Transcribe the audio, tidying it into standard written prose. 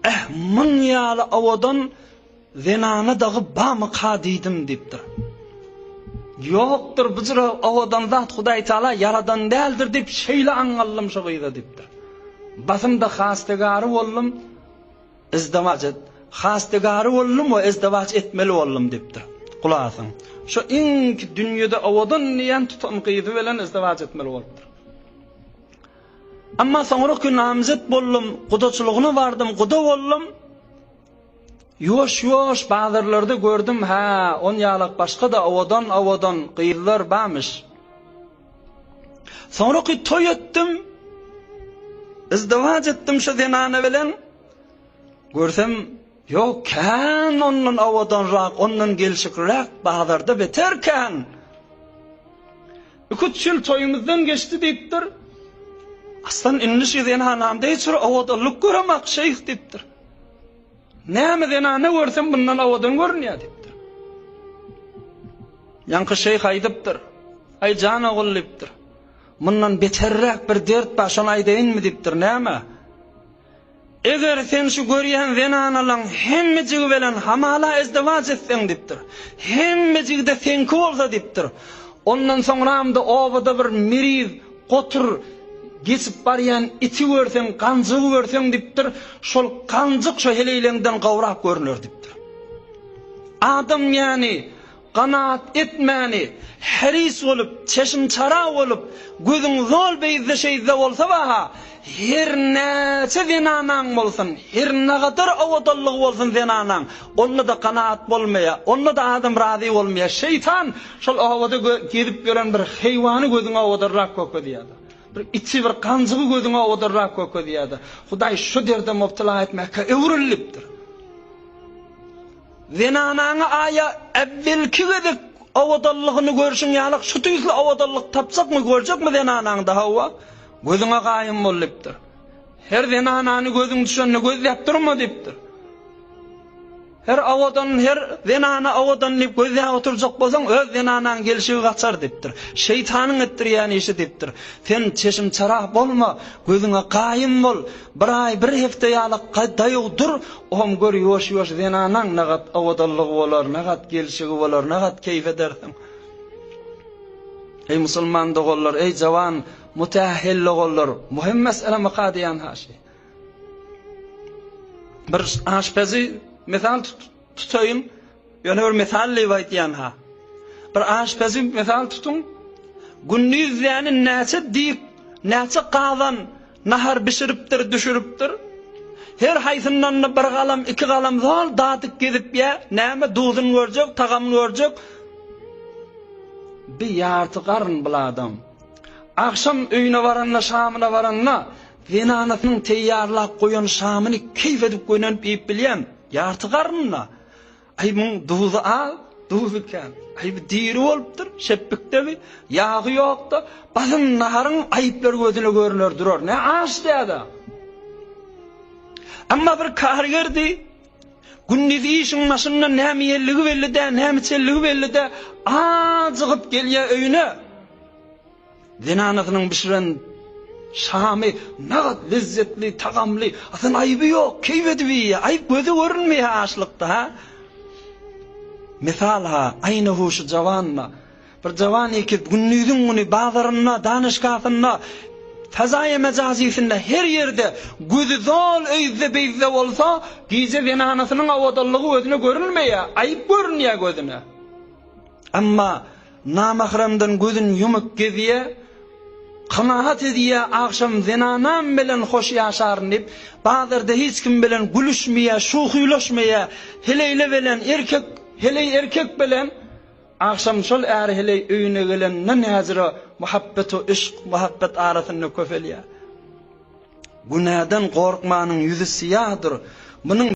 Eh, muň ýaly owadan zenana dagy bamyka diýdim diýipdir. Ýokdur, bu jyra owadan zat Hudaý Taala ýaradan däldir diýip şeýle aňňaldym şo gyza diýipdir. Basym-da hastegary boldum, izdiwaç et, hastegary boldum we izdiwaç etmeli boldum diýipdir. Gulak asyň. Şo iňki dünýede owadan diýen tutan gyzy bilen izdiwaç etmeli bolupdyr. Emma soňraky namzet boldum, gudaçylygyna bardym, guda boldum. Ýuwaş-ýuwaş bazarlarda gördüm, hä, on ýalak başga-da owadan-owadan gyzlar barmyş. Soňraky toý etdim, izdiwaç etdim şu zenana bilen. Görsem, ýok, kän ondan owadanrak, ondan gelşikliräk bazarda beter kän. Iki-üç ýyl toýumyzdan geçdi diýipdir. Aslan indi şu zenanamda hiç bir owadanlyk göremak şeýh diýipdir. Näme zenana görsem bundan owadan görünýär diýipdir. Ýaňky şeýh aýdypdyr. Aý jan ogul diýipdir. Mundan beterräk bir dert bar, şony aýdaýynmy diýipdir. Näme? Eger sen şu görýän zenanalaň hemmejigi bilen hamala ezdewaç etseň diýipdir. Hemmejigi-de seňki bolsa diýipdir. Ondan soňram-da obada bir miriz, gotur geçip barýan iti görseň, ganjygy görseň diýipdir, şol ganjyk şo heleýleňden gowrak görner diýipdir. Adam ýany Ganaat etmäni, heris bolup, çeşim-çara bolup, gözüň zol beýzde-şeýzde bolsa baha, her näçe zenanaň bolsun, her nagadar owadanlygy bolsun zenanaň, onda-da ganaat bolmaýar, onda-da adam razy bolmaýar. Şeýtan şol obada gezip ýören bir heýwany gözüňe owadanrak görkezýär-de. Bir iti, bir ganjygy gözüňe owadanrak görkezýär-de. Hudaý şu derde mubtala etmäkä öwrülipdir. Zenanaňy aýa äwwelki gezek owadanlygyny görşüň ýalak şu tüýsli owadanlyk tapjakmy görjekmi zenanaňda hawa gözüňe gaýym bol diýipdir. Her zenanany gözüň düşende gözläp durma diýipdir. Her owadan her zenana owadan diýip gözläp oturjak bolsaň öz zenanaň gelşigi gaçar diýipdir. Şeýtanyň etdirýän işi diýipdir. Sen çeşim-çarah bolma gözüňe gaýym bol bir aý bir hepde ýalak daýaw dur Ohm gör ýuwaş-ýuwaş zenanaň nagat owadanlygy bolar, nagat gelşigi bolar, nagat keýp edersiň. Eý musulman doganlar, eý jawan mutähhil doganlar, muhim mesele myka diýen haşy. Bir aşpezi mysal tutaýyn, Ýöne bir mysal diýip aýdýan ha. Bir aşpezi mysal tutuň. Gündiz diýeni näçe dik, näçe gazan nahar bişiripdir, düşüripdir. Her haýsyndan-da bir galam, iki galam zol dadyp gezip ýa, näme duzun görjek, tagamyny görjek. Bir ýarty garyn bul adam. Agşam öýüne baranda, şamyna baranda, zenanasynyň teýýarlap goýan şamyny keýp edip gönenip iýip bilýän, ýarty garyn-da. Aý muň duzy az, duzy kän. Aý bu diri bolupdyr, şepbikdemi, ýagy ýokda, basym naharyň aýyplary gözüne görüner durar. Ne aş däde. Emma bir kargerdi, gündiz işiň başynda näme ýelligi belli dä, näme içenligi belli dä, ajygyp gelýär öýüne. Zenanasynyň bişiren şamy nagat lezzetli, tagamly, asyl aýby ýok, keýp edip iýýär, aýyp göze görünmeýär açlykda, ha? Mysal ha, aýna huşy jawanna. Bir jawan ýigit gündiziň güni bazarynda, danyşgasynda, fezaýy mejazisinde her ýerde gözi zol öýzde-beýzde bolsa, gije zenanasynyň owadanlygy gözüne görünmeýär, aýyp görünýär gözüne. Emma Namahremden gözün ýumup gezýä, kanagat edýä, agşam zenanam bilen hoş ýaşaryn diýip, bazarda hiç kim bilen gülüşmeýä, şuhylaşmaýa, heleýle bilen erkek, heleý erkek bilen, agşam şol är heleý öýüne gelende näzire muhabbet-u yşk, muhabbet arasynda köpelýär. Günäden gorkmanyň ýüzi syýadyr. Munuň.